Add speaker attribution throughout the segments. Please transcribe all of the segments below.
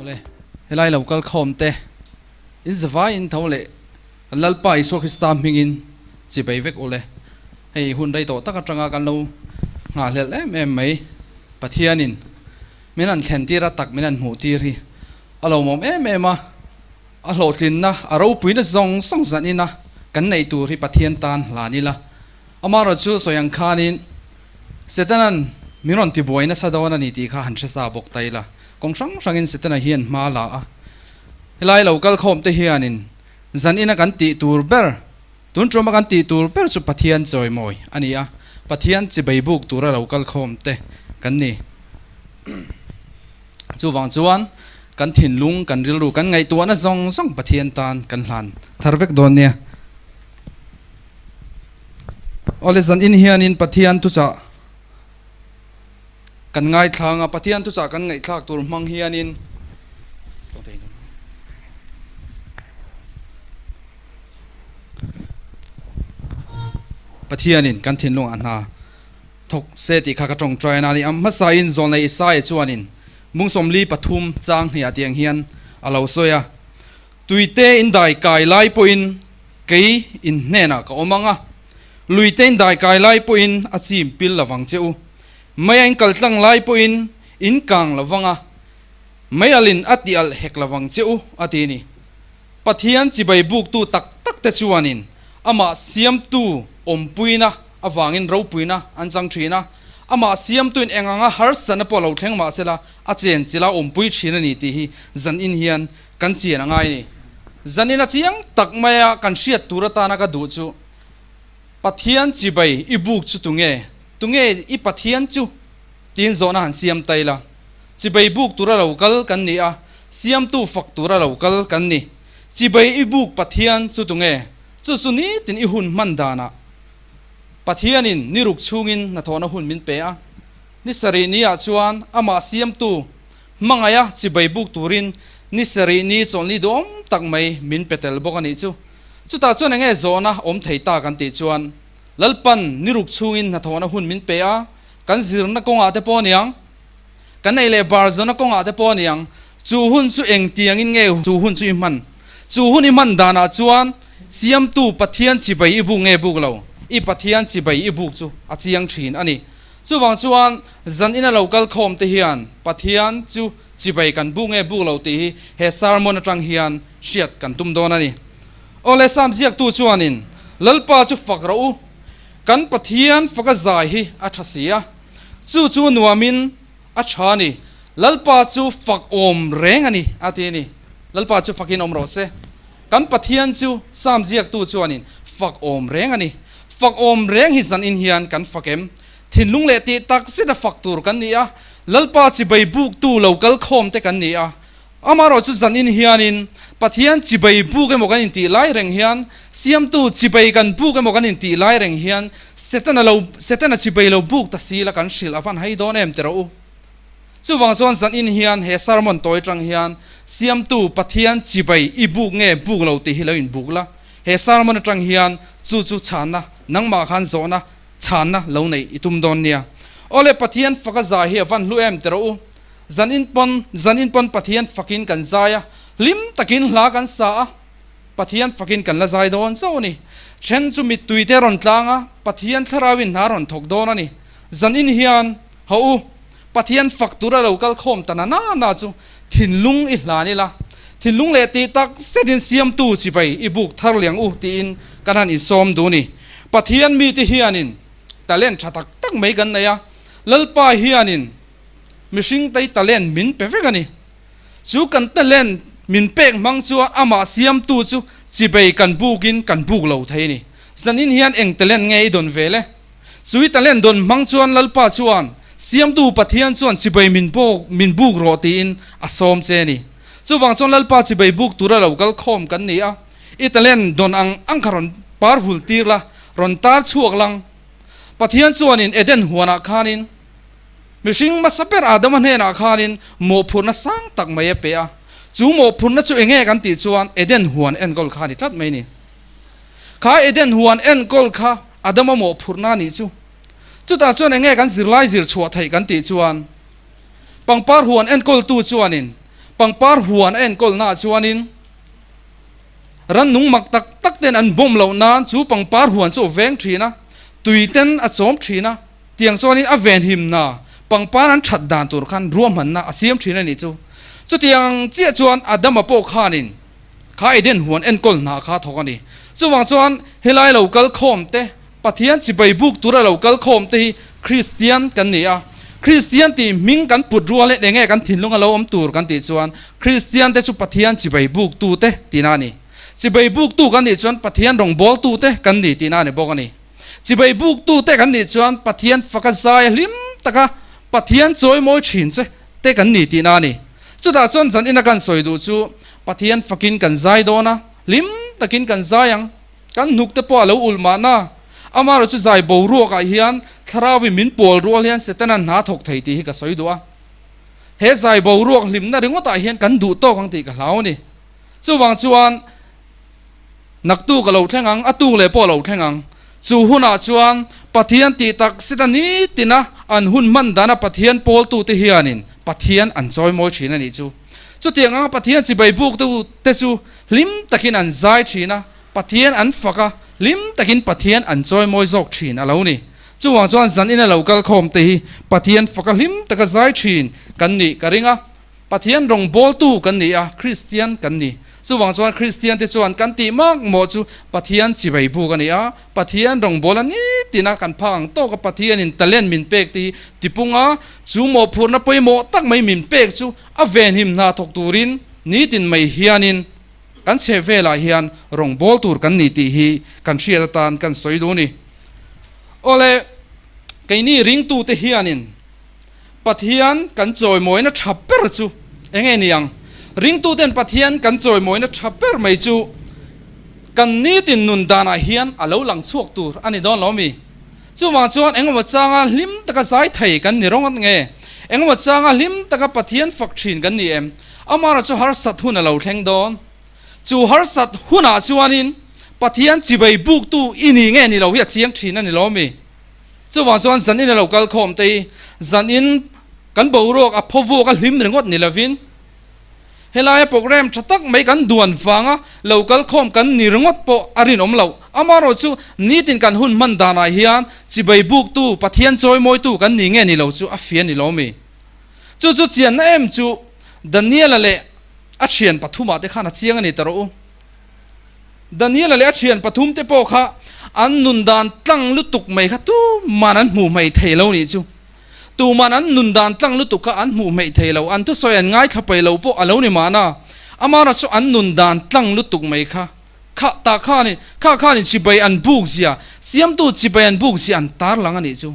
Speaker 1: Awle, helai lo kal khawm te, in zavai in tho leh kan Lalpa Isua Krista hmingin chi bei vek ule. Hei hun rei tawh tak atanga kan lo nghahhlelh em em mai Pathianin min han thlen tir a tak min han hmuh tir hi a lawmawm em em a, a hlawhtlinna a ropuina zawng zawng zanina kan neih tur hi Pathian tan hlan ila. Amaherawhchu sawi ang khanin Setana'n min rawn tibuai nasa dawn a ni tih kha han hre sa bawk ta ila. Kawng hrang hrangin Setana hian hma a la a. Helai lo kal khawm te hianin zan ina kan tih tur ber, tun tuma kan tih tur ber chu Pathian chawimawi a ni a, Pathian chibei buk tura lo kal khawm te kan ni. Chuvang chuan kan thinlung, kan rilru, kan ngaihtuahna zawng zawng Pathian tan kan hlan thar vek dawn nia. Awle zan in hianin Pathian thuchah kan ngaithlang a, Pathian thuchah kan ngaihthlak tur hmang hianin Pathianin kan thinlungah hna thawk se tih kha ka tawngtai a ni. A hmasain Zawlnei Isaia chuanin mung 43 chang hniah tiang hian a lo sawi a, Tuite in dai kai lai pawhin kei in hnenah ka awm ang a, luite in dai kai lai pawhin a chim pil lovang che u. Mei a in kal tlang lai pawhin in kang lovang a, mei alin a ti alh hek lovang che u, a ti ni. Pathian chibai buktu tak tak te chuanin amah siamtu awmpuina avangin ropuina an chang thin a, amah siamtuin eng anga harsatna pawh lo thleng mah sela a chen chila awmpui thin a ni tih hi zan in hian kan chian a ngai a ni. Zanin a chiang tak maia kan hriat tur atana ka duh chu Pathian chibai i buk chu tunge? Tunge i Pathian chu? tiin zawhna han siam ta ila. Chibai buk tura lo kal kan ni a, siamtu fak tura lo kal kan ni. Chibai i buk Pathian chu tunge? Chu chu nitin i hun hman danah Pathianin ni ruk chhungin hnathawhna hun min pe a. Ni sarih niah chuan amah siamtu Hmangaia chibai buk turin ni sarih ni chawlhni duhawm tak mai min pe tel bawk a nih chu. Chutah chuan enge zawhna awm thei ta kan tih chuan Lalpan ni ruk chhungin hnathawhna hun min pe a, kan zirna kawngah te pawh a niang, kan ei leh bar zawhna kawngah te pawh a niang, chu hun chu engtiangin nge chu hun chu i hman? Chu hun i hman danah chuan Siamtu Pathian chibai i buk nge buk lo? I Pathian chibai i buk chu a chiang thin a ni. Chuvang chuan zan ina lo kal khawm te hian Pathian chu chibai kan buk nge buk lo tih hi he sermon atang hian hriat kan tum dawn a ni. Awle Sam ziaktu chuanin Lalpa chu fak rawh u, kan Pathian faka zai hi a tha si a, chu chu nuamin a tha a ni, Lalpa chu fak awm reng a ni a ti a ni. Lalpa chu fakin awm rawh se. Kan Pathian chu Sam ziaktu chuanin fak awm reng a ni. Fak awm reng hi zanin hian kan fak em? Thinlung leh tih tak zet a fak tur kan ni a, Lalpa chibai buktu lo kal khawm te kan ni a. Amaherawh chu zanin hianin Pathian chibai buk emaw kan intih lai reng hian, Siamtu chibai kan buk emaw kan intih lai reng hian Setana lo Setana chibai lo buk ta si la kan hrilh a van hai dawn em tiraw u? Chuvang chuan zanin hian he sermon tawi tang hian Siamtu Pathian chibai i buk nge buk lo tih hi lo inbuk la. He sermon atang hian chu chu chhanna, nangmah khan zawhna, chhanna lo neih i tum dawn nia. Awle Pathian faka zai hi a van hlu em tiraw u? Zanin pawn, zanin pawn Pathian fakin kan zai a, hlim takin hla kan sa a, Pathian fakin kan la zai dawn chauh a ni. Then chu mittui te a rawn tlang a, Pathian thlarauin hna a rawn thawk dawn a ni. Zanin hian Haw u, Pathian fak tura lo kal khawm ta na na na chu thinlung i hlan ila, thinlung leh tih tak zetin siamtu chibai i buk thar liang u tiin kan han insawm duh ni. Pathian mite hianin talent tha tak tak mai kan nei a, Lalpa hianin mihring tei talent min pe vek a ni. Chu kan talent min pek hmang chuan amah siamtu chu chibai kan bukin kan buk lo thei a ni. Zanin hian eng talent nge i dawn ve le? Chui talent dawn hmang chuan Lalpa chuan, Siamtu Pathian chuan chibai min bawk, min buk rawh tiin a sawm che a ni. Chuvang chuan Lalpa chibai buk tura lo kal khawm kan ni a, i talent dawn ang ang kha rawn par vul tir la, rawn tar chhuak lang. Pathian chuanin Eden huanah khanin mihring hmasa ber Adama hnenah khanin mawhphurhna sang tak mai a pe a. Chu mawhphurhna chu enge kan tih chuan Eden huan enkawl kha a ni tlat mai a ni. Kha Eden huan enkawl kha Adama mawhphurhna a nih chu. Chutah chuan enge kan zirlai zir chhuah theih kan tih chuan pangpar huan enkawltu chuanin Pangpar huan a enkawlnaah chuanin rannung mak tak tak ten an bawm loh nan chu pangpar huan chu a veng thin a, tui ten a chawm thin a, tiang chuanin a venhimna pangpar an that dan tur khan ruahmanna a siam thin a nih chu. Chutiang chiah chuan Adama pawh khanin kha Eden huan enkawl hna kha a thawk a ni. Chuvang chuan helai lo kal khawm te Pathian chibai buk tura lo kal khawm te hi Kristian kan ni a. Kristian tih hming kan put rual hian enge kan thinlung a lo awm tur kan tih chuan Kristian te chu Pathian chibai buk tu te tihna a ni. Chibai buk tu kan nih chuan Pathian rawngbâwl tu te kan ni tihna a ni bawk a ni. Chibai buk tu te kan nih chuan Pathian faka zai hlim taka Pathian chawimawi thin che te kan ni tihna a ni. Chutah chuan zan ina kan sawi duh chu Pathian fakin kan zai dawn a, hlim takin kan zai ang. Kan hnuk te pawh a lo ulh mahna, amaherawh chu zai boruakah hian thlarauin min pawl rual hian Setana'n hna thawk thei tih hi ka sawi duh a. He zai boruak hlimna ringawtah hian kan duh tawk ang tih ka hlau a ni. Chuvang chuan naktuk a lo thleng ang, a tuk leh pawh a lo thleng ang. Chu hunah chuan Pathian tih tak sita nitina an hun hman dana Pathian pawltute hianin Pathian an chawimawi thin a nih chu. Chutiang anga Pathian chibai buktute chu Hlim takin an zai thin a, Pathian an fak a, hlim takin Pathian an chawimawi zawk thin a lo ni. Chuvang chuan zan ina lo kal khawm te hi Pathian faka hlim taka zai thin kan nih ka ring a. Pathian rawngbawltu kan ni a, Kristian kan ni. Chuvang chuan Kristian te chuan kan tih mak mawh chu Pathian chibai buk a ni a, Pathian rawngbawla nitina kan phak ang tawka Pathianin talent min pek te hi tipung a, chu mawhphurhna pawimawh tak mai min pek chu A venhim hna thawk turin nitin mai hianin kan chheh velah hian rawngbâwl tur kan ni tih hi kan hriat atan kan sawi duh a ni. Awle, keini ringtute hianin Pathian kan chawimawina tha ber chu eng nge ni ang? Ringtuten Pathian kan chawimawina tha ber mai chu kan nitin nun danah hian a lo lang chhuak tur a ni dawn lo mi? Chuvang chuan engemaw changa hlim taka zai thei kan ni rawng nge? Engemaw changa hlim taka Pathian fak thin kan ni em? Amara chu harsat hun a lo thleng dawn. Chu harsat hunah chuanin Pathian chibai buktu i ni nge ni lo hi a chiang thin a ni lo mi? Chuvang chuan zanin a lo kal khawm te hi zanin kan boruak a phawvuak a hlim ringawt ni lovin, Helaia program tha tak mai kan duan vanga lo kal khawm kan ni ringawt pawh a rinawm loh. Amaherawhchu nitin kan hun hman danah hian chibai buktu, Pathian chawimawitu kan ni nge ni lo chu a fia ni lo mi. Chu chu chianna em chu Daniela leh a thian pathumah te khan a chiang a ni ta rawh u. Daniela leh a thian pathum te pawh kha an nun dan tlang lutuk mai kha tuman an hmuh hmaih thei lo nih chu. Tuman an nun dan tlang lutuk kha an hmuh hmeih thei lo, an thusawi an ngaithla paih lo pawh a lo ni mahna, amara chu an nun dan tlang lutuk mai kha kha tah khanin kha khanin chibai an buk zia, siamtu chibai an buk zia an tarlang a nih chu.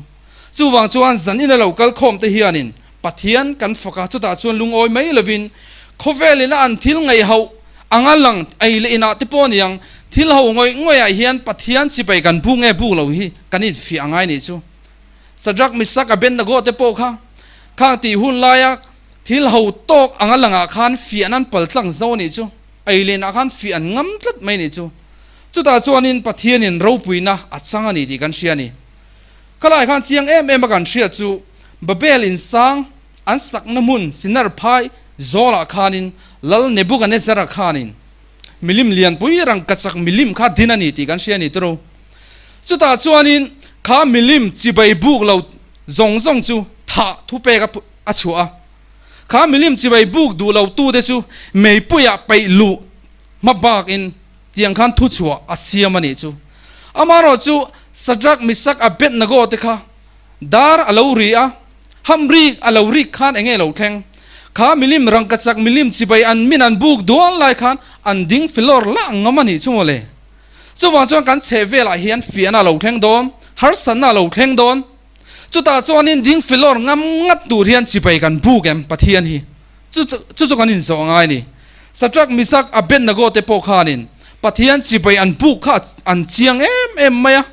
Speaker 1: Chuvang chuan zan ina lo kal khawm te hianin Pathian kan fak a, chutah chuan lungawi mai lovin khawvelin a an thil ngaihhoh anga lang ei leh inah te pawh a ni ang, thil ho ngawih ngawihah hian Pathian chibai kan buk nge buk lo hi kan infiah angai nih chu. Shadrach, Meshach, Abednego te pawh kha khang tih hun laia thil ho tawk anga langah khan fiahna an pal tlang zo a nih chu, ei lenah khan fiah an ngam tlat mai a nih chu. Chutah chuanin Pathianin ropuina a chang a ni tih kan hria a ni. Khalai khan chiang em em a kan hriat chu Babel insang an sakna hmun Sinar phai zawlah khanin Lal Nebuchadnezzar-a khanin milim lianpui rangkachak milim kha din a ni tih kan hria a ni tiro. Chutah chuanin kha milim chibai buk lo zawng zawng chu thah thupek a chhuah a. Kha milim chibai buk duh lo tute chu meipuiah peih luh hma bakin tiang khan thu chhuah a siam a nih chu. Amaherawh chu Shadrach, Meshach, Abednego te kha dar a lo ri a, hamrik a lo rik khan enge lo thleng? Kha milim rangkachak milim chibai an min an buk dual lai khan an ding filawr lah ngam a nih chu mawle. Chuvang chuan kan chheh velah hian fiahna a lo thleng dawn, harsatna a lo thleng dawn. Chutah chuanin ding filawr ngam ngat tur hian chibai kan buk em Pathian hi? Chu chu chu kan inzawh ngai a ni. Shadrach, Meshach, Abednego te pawh khanin Pathian chibai an buk kha an chiang em em mai a.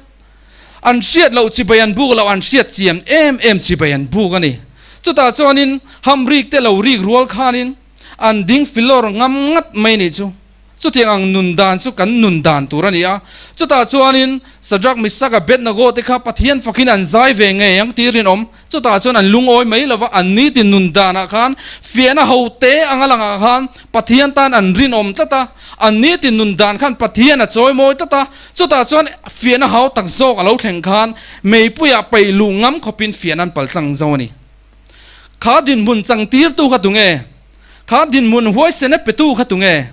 Speaker 1: An hriat loh chibai an buk loh, an hriat chian em em chibai an buk a ni. Chutah chuanin hamrik te lo rik rual khanin an ding filawr ngam ngat mai a nih chu. Chutiang ang nun dan chu kan nun dan tur a ni a. Chutah chuanin Shadrach, Meshach, Abednego te kha Pathian fakin an zai ve ngei ang tih rinawm. Chutah chuan an lungawi mai lo va, an nitin nun danah khan fiahna ho te anga langah khan Pathian tan an rinawm tlat a, an nitin nun dan khan Pathian a chawi mawi tlat a, chutah chuan fiahna hau tak zawk a lo thleng khan meipuiah peih luh ngam khawpin fiahna an paltlang zo a ni. Kha dinhmun changtirtu kha tunge? Kha dinhmun huaisena petu kha tunge?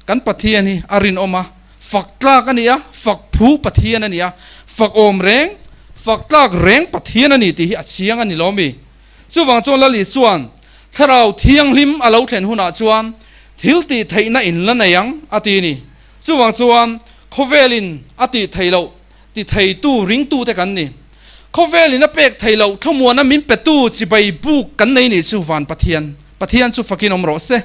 Speaker 1: Kan Pathian hi a rinawm a, fak tlak a ni a, fak phu Pathian a ni a, fak awm reng, fak tlak reng Pathian a ni tih hi a chiang a ni lo mi? Chuvang chuan Lal Isua'n Thlarau Thianghlim a lo thlen hunah chuan thil tih theihna in la nei ang a ti a ni. Chuvang chuan khawvelin a tih theih loh ti theitu ringtute kan ni. Khawvelin a pek theih loh thlamuana min petu chibai buk kan nei nih chu van Pathian. Pathian chu fakin awm rawh se.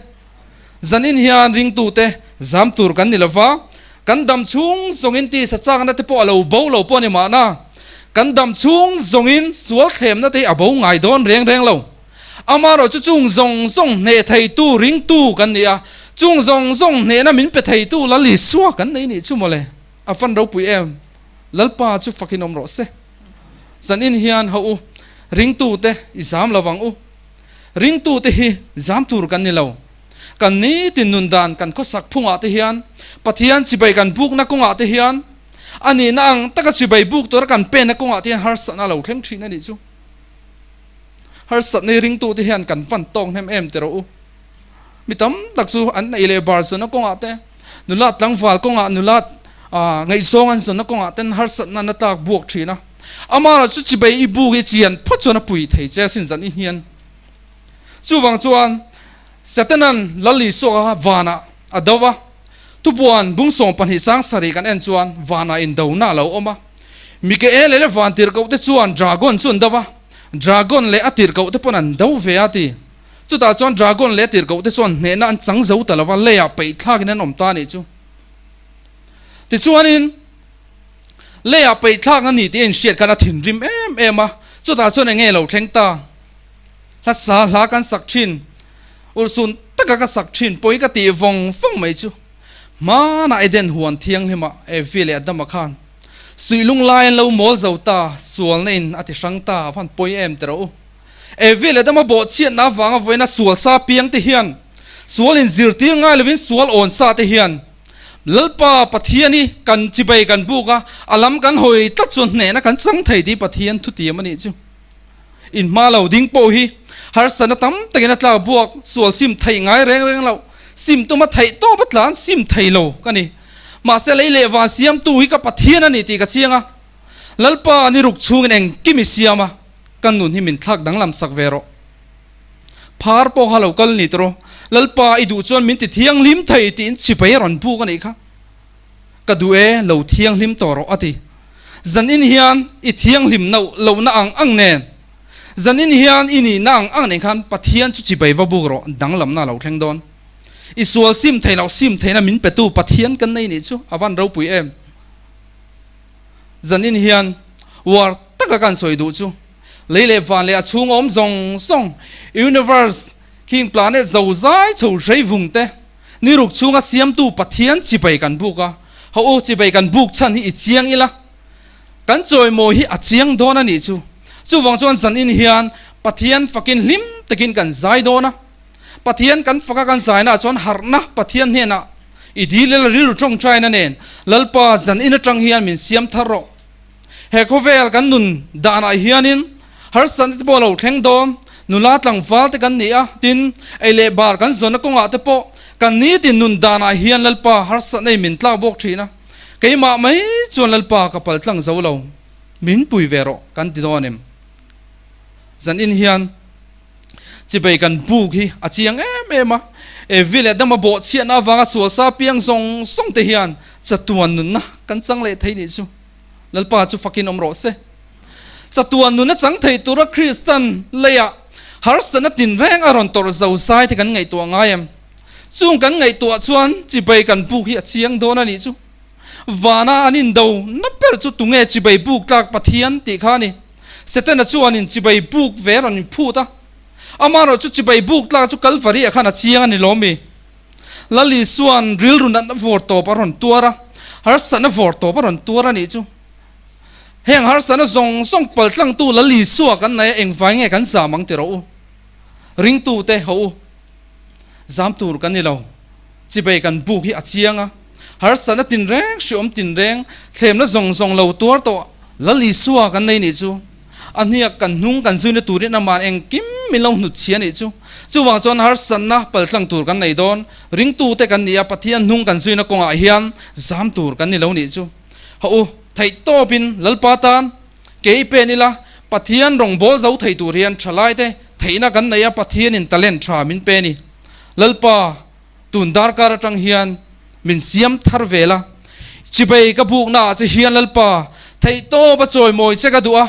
Speaker 1: Zanin hian ringtute zam tur kan ni lova, kan dam chhung zawngin tisa chakna te pawh a lo bo lo pawh a ni mahna, kan dam chhung zawngin sual thlemna te hi a bo ngai dawn reng reng lo. Amaherawh chu chung zawng zawng hneh theitu ringtu kan ni a, chung zawng zawng hnehna min pe theitu Lal Isua kan nei nih chu mawle, a fan ropui em? Lalpa chu fakin awm rawh se. Zanin hian ho u, ringtute i zam lo vang u. Ringtute hi zam tur kan ni lo. Kan nitin nun dan kan khawsak phungah te hian, Pathian chibai kan bukna kawngah te hian, a nihna ang taka chibai buk tura kan penna kawngah te hian harsatna a lo thleng thin a nih chu. Harsatna hi ringtute hian kan van tawk hnem em ti rawh u. Mi tam tak chu an ei leh bar zawnna kawngah te, nula tlangval kawngah nula ngaihzawng an zawnna kawngah ten harsatna an la tlak buak thin a. Amah chu chibai i buk i chian phawt chuan a pui thei che asin zan i hnian. Chuvang chuan Satanan Lal Isua kha vanah a do va, thupuan bung 12 chang sarih kan en chuan vanah indona a lo awm a. Mikael leh van tirhkohte chuan dragon chu an do va, dragon leh a tirhkohte pawn an do ve a ti. Chutah chuan dragon leh a tirhkohte chuan hnehna an chang zo ta lo va, leiah peihthlakin an awm ta a nih chu. Tichuanin. Leiah peihthlak a ni tih a inhriat khan a thinrim em em a, chutah chuan eng nge lo thleng ta? Hla sa hla kan sak thin, urhsun taka ka sak thin pawi ka tih vawng vawng mai chu. Hmanah Eden huan thianghlimah Evi leh Adama khan suihlung lai an lo mawl zo ta, sualna in a ti hrang ta, a van pawi em ti rawh u. Evi leh Adama bawhchhiatna avanga vawiina sual sa piang te hian, sual inzirtir ngai lovin sual awn sa te hian, Lalpa Pathian hi kan chibai kan buk a, a lam kan hawi tlat chuan hnehna kan chang thei tih Pathian thutiam a nih chu. In hma lo ding pawh hi harsatna tam takin a tlak buak, sual sim theih ngai reng reng loh, sim tuma theih tawp a tlan sim thei lo ka ni. Mahse lei leh van siamtu hi ka Pathian a ni tih ka chiang a, Lalpa ni ruk chhungin engkim i siam a, ka nun hi min thlak danglam sak ve rawh. Phar pawh kha lo kal ni tawh Lalpa i duh chuan min ti thianghlim thei tiin chhipai a rawn buk a nih kha. Ka duh e, lo thianghlim tawh rawh a ti. Zanin hian i thianghlim noh lohna ang ang nen, zanin hian i nihna ang ang nen khan Pathian chu chibai va buk rawh, danglamna a lo thleng dawn. I sual sim thei loh sim theihna min petu Pathian kan nei nih chu a van ropui em. Zanin hian uar taka kan sawi duh chu. Lei leh van leh a chhung awm zawng zawng, universe, khing planet zo zai chho hrei vung te, ni ruk chhunga siamtu Pathian chibai kan buk a, ho u chibai kan buk chhan hi i chiang ila, kan chawimawi hi a chiang dawn a nih chu. Chuvang chuan zanin hian Pathian fakin hlim takin kan zai dawn a, Pathian kan faka kan zaina ah chuan harhna Pathian hnenah i dil ila rilru tawngtaina nen Lalpa zanin atang hian min siam thar rawh. He khawvel kan nun danah hianin harsatna te pawh a lo thleng dawn, nula tlangval te kan ni a, tin, ei leh bar kan zawnna kawngah te pawh kan nitin nun danah hian Lalpa harsatna in min tlak bawk thin a, keimah mai chuan Lalpa ka pal tlang zo lo, min pui ve rawh kan ti dawn em? Zanin hian chibei kan buk hi a chiang em em a, Evi leh Adama bawhchhiatna avanga sual sa piang zawng zawng te hian chatuan nunna kan chang leh thei nih chu. Lalpa chu fakin awm rawh se. Chatuan nuna chang thei tura Kristan leiah harsatna tinreng a rawn tawrh zo zai te kan ngaihtuah ngai em? Chung kan ngaihtuah chuan chibai kan buk hi a chiang dawn a nih chu. Vana an indo na ber chu tunge chibai buk tlak Pathian tih kha a ni. Setana chuan in chibai buk ve rawn inphut a. Amaherawh chu chibai buk tlak chu Kalvari ah khan a chiang a ni lawm mi? Lal Isua'n rilru natna vawr tawp a rawn tuar a, harsatna vawr tawp a rawn tuar a nih chu. Heng harsatna zawng zawng paltlangtu Lal Isua kan nei a, engvai nge kan zam ang ti rawh u. Ringtute ho u, zam tur kan ni lo. Chibei kan buk hi a chiang a, harsatna tinreng, hriawm tinreng, thlemna zawng zawng lo tuar tawh Lal Isua kan nei nih chu. A hniak kan hnung kan zuina turin aman engkim min lo hnut chhia nih chu. Chuvang chuan harsatna paltlang tur kan nei dawn. Ringtute kan ni a, Pathian hnung kan zuina kawngah hian zam tur kan ni lo nih chu. Hawh u, theihtawpin Lalpa tan ke i pen ila, Pathian rawngbâwl zo thei tur hian thalaite theihna kan nei a, Pathianin talent tha min pe ni. Lalpa, tun darkar atang hian min siam thar vel a, chibei ka buknaah che hian Lalpa, theihtawpa chawimawi che ka duh a,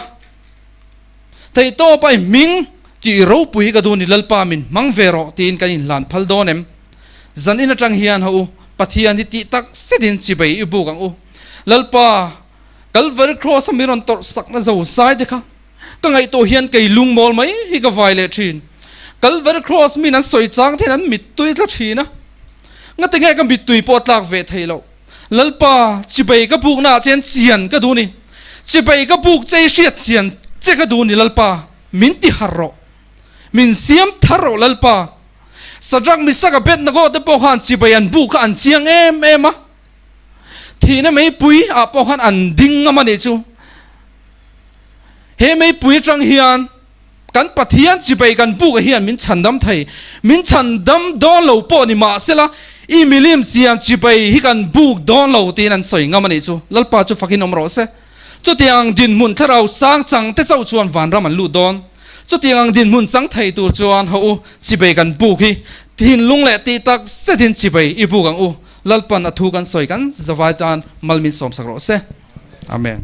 Speaker 1: theihtawpa i hming tih ropui hi ka duh ni Lalpa min hmang ve rawh tiin kan inhlan phal dawn em? Zan in atang hian ha u, Pathian hi tih tak zetin chibei i buk ang u. Lalpa, Kalvari Kraws a min rawn tawrh sakna zo zai te kha ka ngaihtuah hian kei lungmawl mai hi ka vai leh thin. Kalvari Kraws min an sawi chang te hian an mittui tla thin a, ngati nge ka mittui pawh a tlak ve thei loh. Lalpa, chibei ka buknaah chian chian ka duh ni. Chibei ka buk che i hriat chian che ka duh ni Lalpa, min ti harh rawh. Min siam thar rawh Lalpa. Sadrach, Mishak, Abednego te pawh khan chibei an buk kha an chiang em em a. Thihna meipui ah pawh khan an ding ngam a nih chu. He meipui atang hian kan Pathian chibei kan buk ah hian min chhandam thei. Min chhandam dawn lo pawh ni mahsela i milim siam chibei hi kan buk dawn lo tiin an sawi ngam a nih chu. Lalpa chu fakin awm rawh se. Chutiang ang dinhmun thlarau sang chang te chauh chuan vanram an lut dawn. Chutiang ang dinhmun chang thei tur chuan haw u, chibei kan buk hi thinlung leh tih tak zetin chibei i buk ang u. Lalpan a thu kan sawi kan zavai tan mal min sawmsak rawh se. Amen.